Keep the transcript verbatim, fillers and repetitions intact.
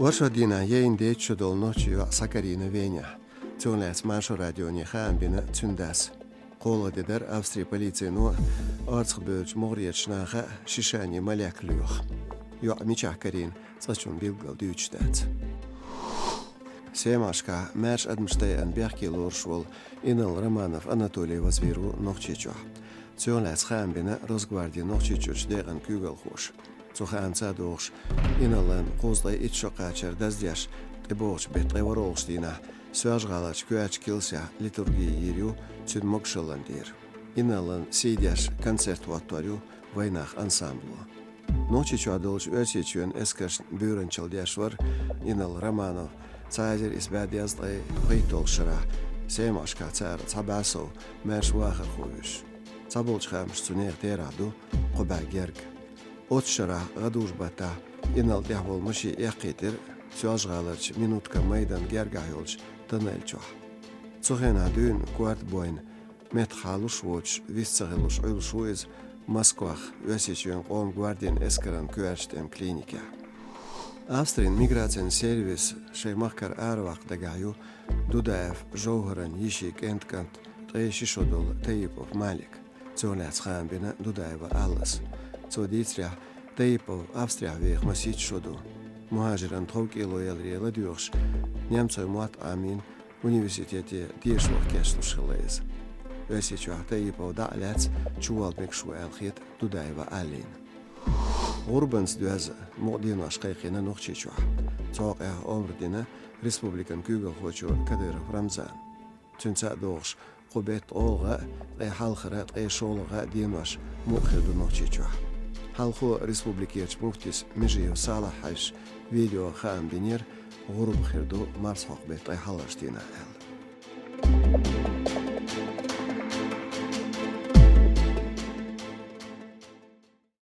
Вай шо дийнахь яйна дейтта шо долу нохчи йоӀ схьакарийна Венехь. Цунах лаьцна Маршо радионе хаам бина цуьнан дас. КхоалгӀа де дара Австрин полицино орцахбевллачу могӀарерчу наха шишани малек лоьху. ЙоӀ мичахь карийна, цкъачунна билггал дуьйцуш дац. Семашкахь маьрша адамаш дайъана бехке лоруш волу Инал Романов Анатолий вазвийр ву Нохчийчохь. Цунах лаьцна хаам бина Росгвардин Нохчийчуьрчу декъан куьйгалхоша. Цу хаамца а догӀуш, Иналлан кхузткъе итт шо кхачар даздеш, тӀебогӀучу беттан ткъе ворхӀалгӀачу дийнахь Соьлжа-ГӀаларчу коьртачу килсехь литурги йийр ю цуьнан могушаллин тӀера. Иналлан сий деш концерт хӀоттор ю «Вайнах» ансамбло. Нохчийчохь долчу Оьрсийчоьнан эскаршна буьйранчалла деш вара Инал Романов цхьа эзар исс бӀе дезткъе пхийтталгӀачу шарахь Семашкахь цара цхьа бӀе сов маьрша вахархо вуьйш. Цхьаболчу хаамашца цу нехан терахь ду кхо бӀе герга. Оццу шарахь гӀадужу-баттахь Инал тӀехь волу машен эккхийтира Соьлжа-ГӀаларчу Минутка майданна гергахь йолчу тоннель чохь. Цу хенахь дуьйна корта бойна, меттах хьалуш а воцуш, вист ца хилуш Ӏуьллуш ву иза Москвахь Оьрсийчоьнан къоман гвардин эскаран коьртачу тӀеман клиникехь. Австрин миграцин сервис шайн махкара араваккха дагахь ю Дудаев Жовхаран йишин кӀентан кӀант, ткъе ши шо долу Таипов Малик. Цунах лаьцна хаам бина Дудаева Аллас. Цо дийцарехь, Таипов Австрехь веха масийтта шо ду. МухӀажиран тховкӀело яларе ладоьгӀуш, немцойн мотт Ӏамийна, университете дешарх кечлуш хилла иза. Оьрсийчохь Таипов дӀа а лаьцна, чувала мегаш ву аьлла хета Дудаева Аллина. ГӀурбанца доьзна мукъа денош кхайкхийна Нохчийчохь. Цу хьокъехь омра дина республикан куьйгалхочо Кадыров Рамзана. Цуьнца а догӀуш, кху беттан олгӀа а, ткъе хьалхара, ткъе шолгӀа а денош мукъа хир ду Нохчийчохь. Хьалхо республикерчу муфтис Межиев Салахь-Хьаьжас видео-хаам бинера, гӀурба хир ду марсхьокху беттан ткъе хьалхарчу дийнахь аьлла.